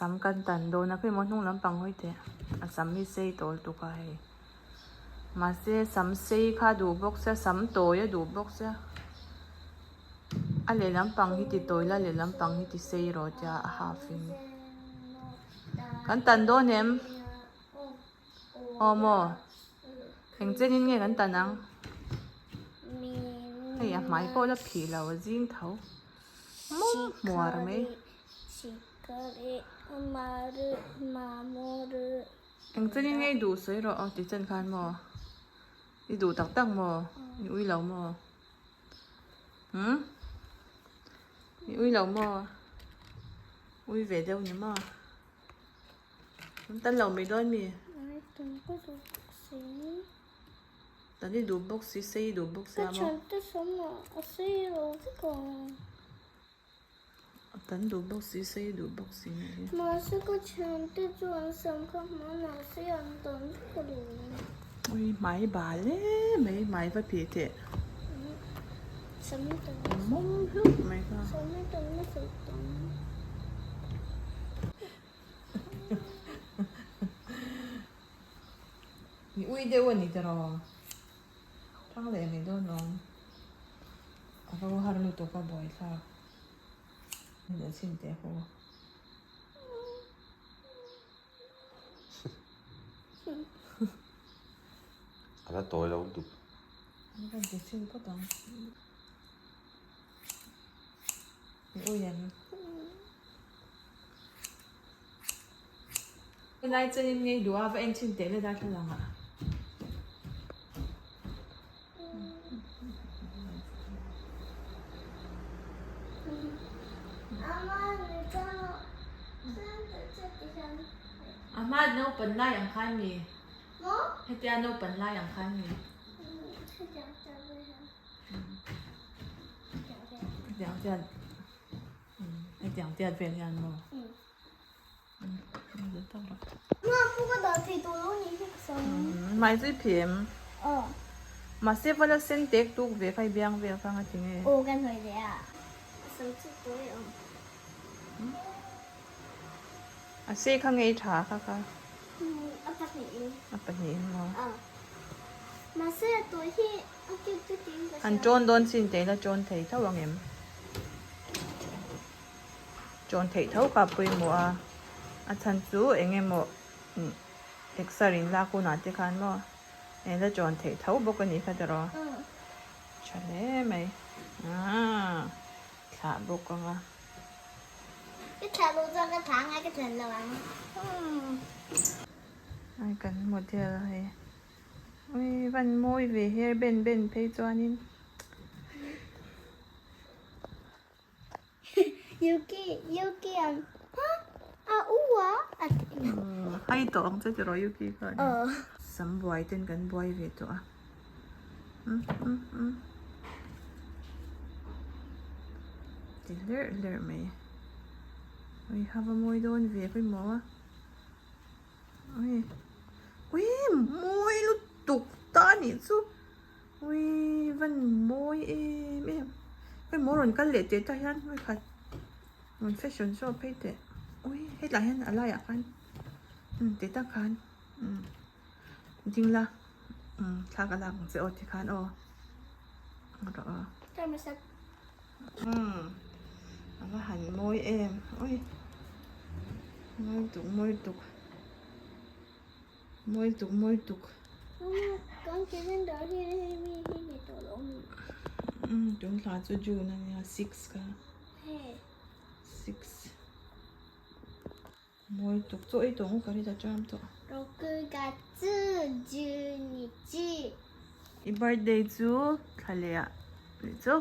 A sam kan tan dawn a, khawimaw hnung lampang hawi teh a sam hi sei tawl tuk a hei mahse sam sei kha a duh bawk sia sam tawi a duh bawk sia a lehlam pang hi ti tawi la lehlam pang hi ti sei rawh tia a half in kan tan dawn em aw maw eng chen in nge kan tan ang hei a hmai pawh la phih lo a zing tho mawm hmuar mai. Eng chenin nge i duh sawi rawh aw ti chen khan maw i duh tak tak maw i ui lo maw umm i ui lo maw ui ve deuh ni maw an tan lo mai dawn mi tan i duh bawk si sei i duh bawk sia maw. A tan duh bawk si, sei duh bawk si nih hi. Mahse ka thiante chu an sam kha hma mahse an tan vek a duh. Ui hmai bal e mai hmai va phih teh. Sam hi tam. Mawm hluk mai kha. Sam hi tam nasa tam. I ui deuh a ni tiraw. Thang leh mai dawn awm. A ro har lutuk a buai thlak. Hei chhin teh ho. A la tawi lo dup. An rawn ti chhin phawt ang. I ui em? Helai chuanin ngei duh a va en chhin teh le darthlalang ah. A hma naupan lai ang khan mi? Hetia naupan lai ang khan mi? Hetiang chian hetiang chian vel hian maw? Hmai chu i phih em? Mahse va la sen tek tuk ve kha i biang vel kha nga ti nge? A sei kha nge i tha kha kha? A pahnihin maw? Han tawn dawn chin te ila tawn thei tho ang em? Tawn theih tho kha pawimawh a, a chhan chu eng emaw exer in lak hunah te khan maw eng la tawn theih tho bawk a nih kha tiraw? Tha hle mai aaa thlah bawk ang a. Ka thlah loh chuan ka thlah ang a ka thlan lo ang. Ai kan model hei. Ui van mawi ve hair band band phei chuanin. Yuki Yuki an ha a u a a ti. Hai tawh ang che tiraw Yuki khan. Sam buai ten kan buai ve tawh a. Ti hlerh hlerh mai. Ui ha va mawi dawn ve pawimawh a. Ui ui mawi lutuk ta a nih chu ui van mawi em em hei maw rawn kal leh teh tah hian hmui khat rawn fashion show phei teh ui hetlai hian a laiah khan umm teh tak khan umm ding la umm thla ka lak ang che aw tikhan aw rawh aw umm a va han mawi em ui mawi tuk mawi tuk mawi tuk mawi tuk umm tun thla chu june a nia six kha six mawi tuk chaw ei tawh ang ka ri ta ṭam tawh. I birthday chu thla leh ah nih chu.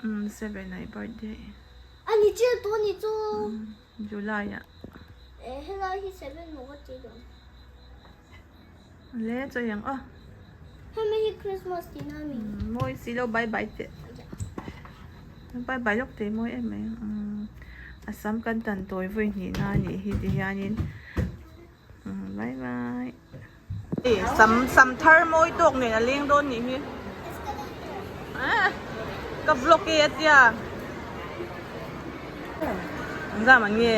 Umm seven ah i birthday. July ah. Le chaw ang aw. Mawi si lo bye bye teh. Bye bye lawk teh mawi em mai. A sam kan tan tawi vawi hnih na anih hi ti hianin bye bye. Sam sam thar mawi tawk nen a leng dawn nih hi. Ka vlog e a tia. Engzam an nge?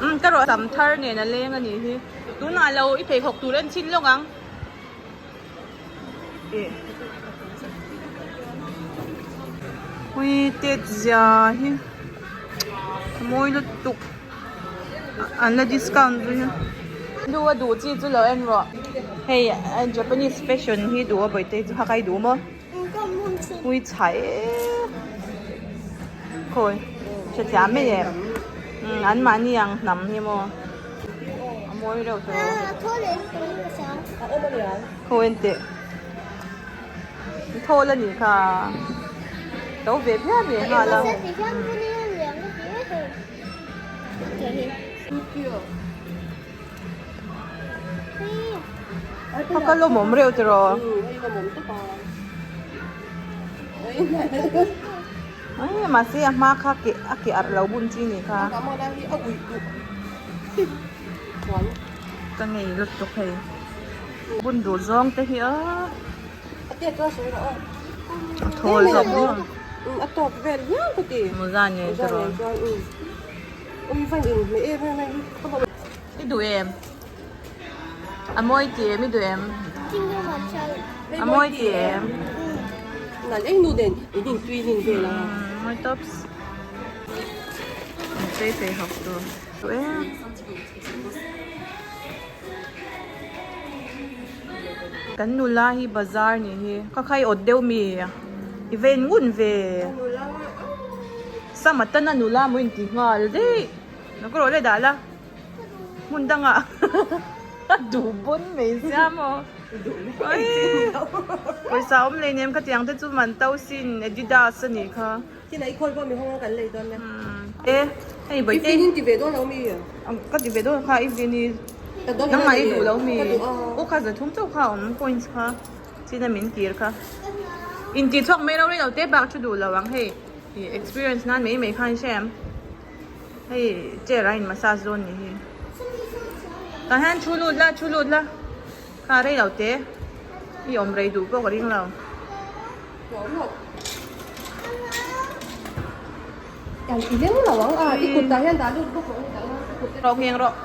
Umm ka rawh sam thar nen a leng a nih hi. Tunah lo i pheikhawk tur en chhin lawk ang. Ui tet zia hi a mawi lutuk an la discount zui a. Lu a duh chi chu lo en rawh hei Japanese fashion hi duh a bawihte chu hak a i duh maw ui chhai khawi hrethiam mai em an mahni ang hnam hi maw. A mawi reuh tawh. Khaw en teh. Thawl a nih kha. To ve phian ve nghal a. A kal awm reuh tiraw. Ai mahse a hma kha ke a ke arh lo bun chi ni kha. Ka ngei lutuk hei. Bun duh zawng te hi a. A thawl zawk maw. A tawk vel hial ka ti. Mawza nen chu rawn. Ui van in hmeh em em em. I duh em? A mawi ti em i duh em? A mawi ti em? Nan eng nu nen in in tui nin vel a. Mawi tops. Chei phei hawk tur. Kan nula hi bazar nih hi. Ka khai awt deuh mi i ven ngun ve. Sama tana nula maw inti nghal daih. Ka rawh le dah la. Hmun dangah a duh bawn mai sia maw. Pawisa awm lei nem khatiang te chu man to sin Adidas a nih kha. Tin a i khawi pawh mi hawng kan lei dawn nia. E hei bai te. I vin in ti ve dawn lo mi? Ka ti ve dawn kha i vin i. Nangmah i duh lo mi? Aw kha zathum chauh kha awm coins kha chin a min kir kha. In ti chhuak mai lo rei lo te bak thu duh lo ang hei i experience nan mai mai khan hre em. Hei chair a in massage dawn ni hi. Tah hian thu lut la thu lut la kha rei lo te i awm rei duh pawh ka ring lo. Rawh ngheng rawh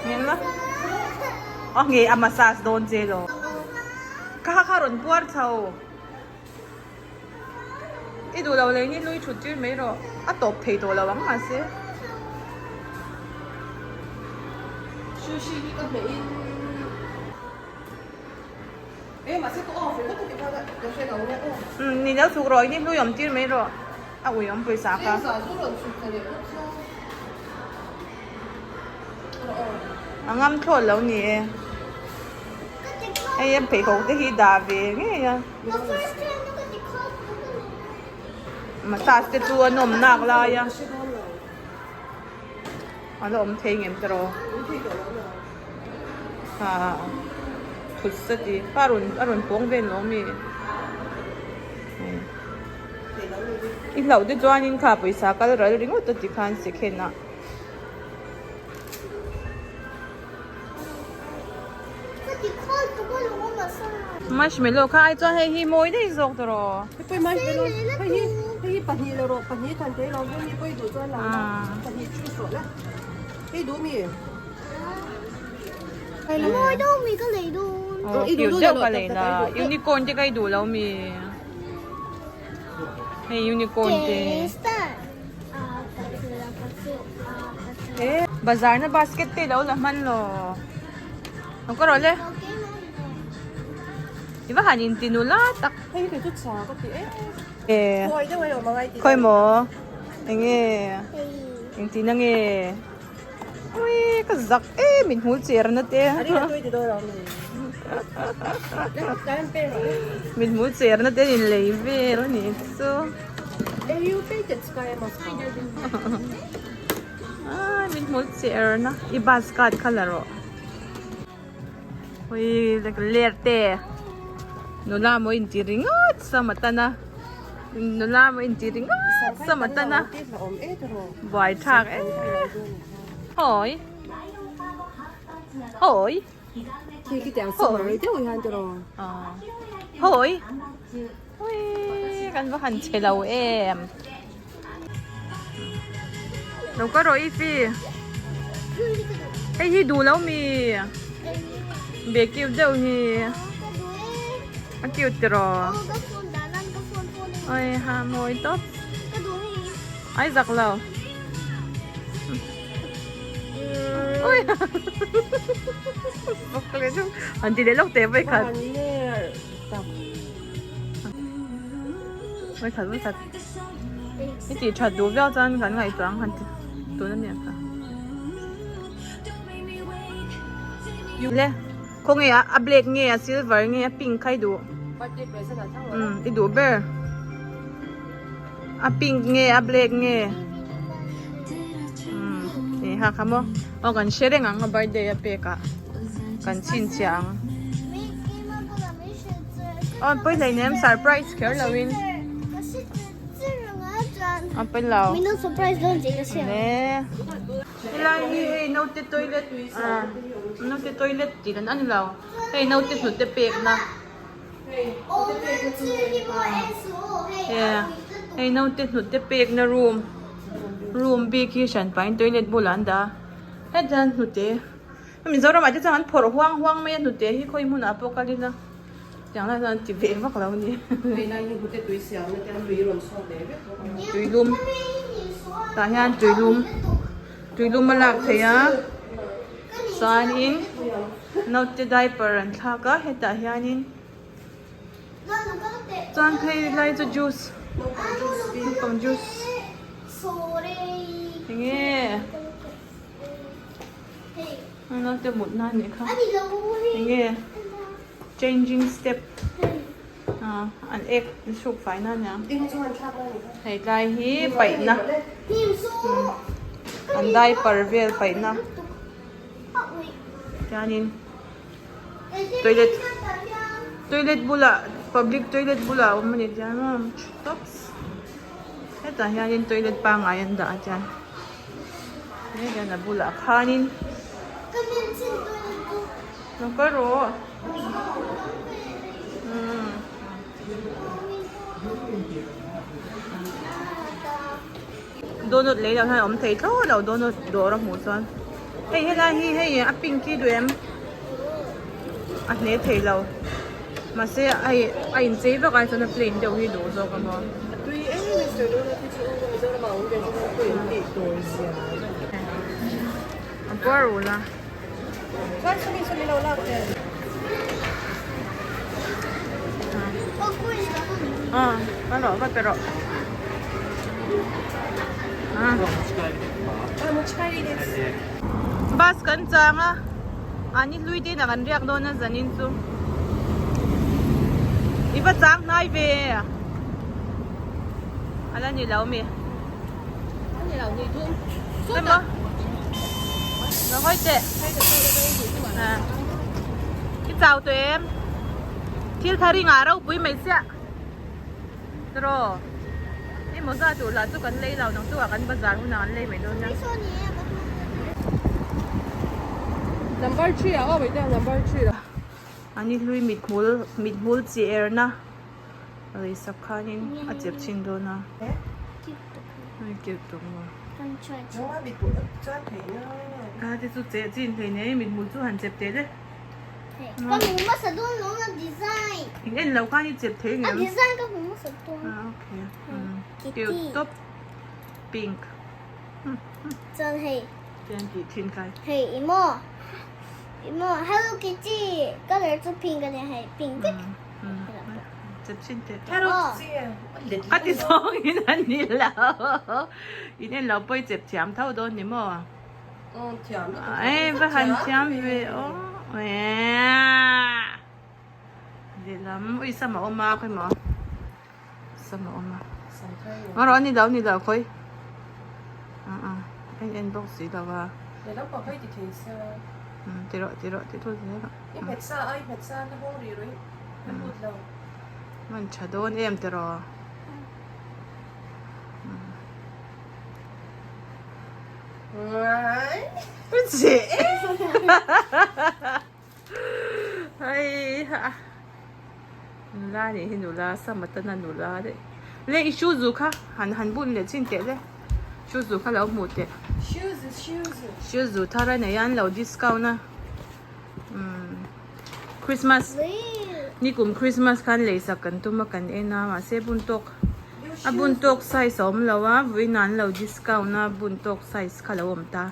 ngheng la aw nge a massage dawn che lo kha kha kha rawn puar chho i duh lo lei ni hlui thut tir mai rawh a tawp thei tawh lo ang mahse. Umm ni lo chhuk rawh ini hlui awm tir mai rawh a ui awm pawisa kha. A ngam thlawt lo ni e. Hei a pheikhawk te hi dah ve ngei a. Massage te chu a nawm nak lai a. A la awm thei ngem te rawh. Ah thut sat i a rawn a rawn pawng vel lo ami i hlauh te chuanin kha pawisa kal ral ringawt a tikhan second ah. Marshmallow kha ai chuan hei hi mawi daih zawk tawh rawh. Cute deuh ka lei la unicorn te ka i duh lo mi hei unicorn te. Bazar na basket te lo la hman lo. Lo ka rawh le. I va han in ti nula tak. Hei hi chu tha ka ti em. E. Khawi deuh a awm angai ti. Khawi maw? Enge? Eng tihna nge? Ui ka zak em in hmul cher na te. Ari ka tui ti dawn lo mi. Min hmul cher na te in lei vel a nih chu. Ai min hmul cher na i bus card kha la rawh. Ui ler te nula maw in ti ringawt sam a tan a nula maw in ti ringawt sam a tan a buai thlak em hawi hawi hawi. Ui kan va han che lo em. Lo ka rawh i fi. Hei hi duh lo mi. Be cute deuh hi. A cute tiraw. Oi ha mawi tawp. Ai zak lo. Ui. Bawk leh chu. An ti leh lawk teh vawi khat. Vawi khat vawi khat. I tih that duh viau chuan kan ngaihtuah ang han ti tun a nia ka. Le khawnge a a black nge a silver nge a pink kha i duh. Umm i duh ber. A pink nge a black nge. Umm ih ha kha maw aw kan hre reng ang a birthday a pek ah kan chhinchhiah ang. Aw pawi hleinem surprise kher lo in. A pawi lo. Le. Helai hi hei naute toilet ah naute toilet tih dan a ni lo. Hei naute hnute pek na. Hei naute hnute pek na room room bik hi hran pahin toilet bulah an dah a. Hetah hian hnute. Mizoramah te chuan an phawrh huang huang mai a hnute hi khawi hmunah pawh kal ila tiang lai chuan an ti ve vak lo a ni. Tuilum tah hian tuilum tuilum a lak theih a chuanin naute diaper an thlak a hetah hianin chuan phei lai chu juice naupang juice enge. Naute mut na anih kha enge changing step ah an ek hruk fai na ania hei tlai hi paih na an diaper vel paih na chuanin toilet toilet bulah public toilet bulah a awm ani chuan maw oops hetah hianin toilet pangngai an dah a chuan. Hei hian a bulah khanin lo kal rawh umm donut lei loh hian a awm thei thlawt lo donut dawr a hmuh chuan hei helai hi hei a pink hi duh em a hne thei lo mahse hei a inchei vak ai chuan a plain deuh hi duh zawk a maw. A puar ul a. Ah, va rawh va pe rawh. Ah. Bus kan chang a. Ani hlui te inah kan riak dawn a zanin chu. I va chang hnai ve. A la ni lo mi. A ni lo ni thung. Emaw. Lo hawi teh. I chau tawh em? Thil thar i ngah ropui mai chiah. Tiraw. I mawza tur lah chu kan lei lo nang chu ah kan bazar hunah kan lei mai dawn nia. Number 3 ah aw mai teh number 3 lah. Ani hlui mithmul mithmul chi erna. Lei sak khanin a chep chhin dawn a. Ai cute tuk maw. Ka te chu cheh chin hlei nei mithmul chu han chep teh le. In en lo khan i chep thei ngem. Ah okay. Cute top pink. Tian tih thin kai. Ka ti zawng in a ni lo. In en lo pawh i chep thiam tho dawn ni maw? Ei va han thiam ve aw. Lehlam ui sam a awm a khawi maw? Sam a awm a. Ngarawh a ni lo ni lo khawi. En en bawk si lo a. Lehlam pawh kha i ti thei sa. Ti rawh ti rawh ti thut zel rawh. I hmet sa a i hmet sa na hawng rih rawh i a lut lo. Man tha dawn em ti rawh. Che Hei ha. Nula nih hi nula sam atana nula daih. Le i shoe zu kha han han bun leh chin teh le. Shoe zu kha lo hmuh teh. Shoe zu thar a nei a an lo discount a. Umm Christmas nikum Christmas khan leisak kan tum a kan en a mahse bun tawk a bun tawk size a awm lo a vawiin ah an lo discount a bun tawk size kha lo awm ta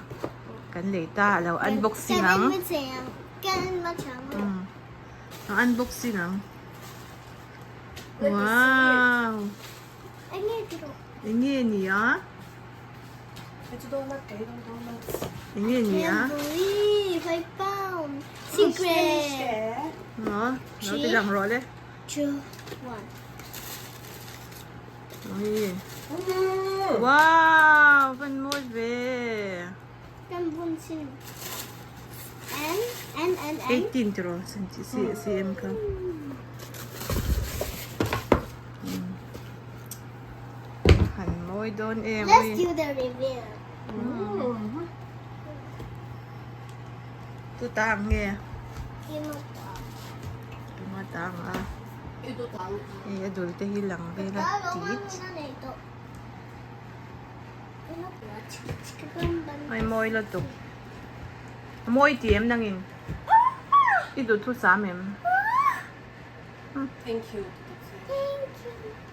kan lei ta a lo unboxing ang umm a unboxing ang wow enge ni a. Enge ni a? Maw? Lo ti lang rawh le. Ui. Wow, van mawi ve. 18 tiraw cm kha. Han mawi dawn em Let's do the reveal. Tu ta ang nge? Tuma ta ang a. Hei a dul te hi lang vel a tit. Ai mawi lutuk. Mawi ti em nangin? I duh thu sam em? Thank you. Thank you.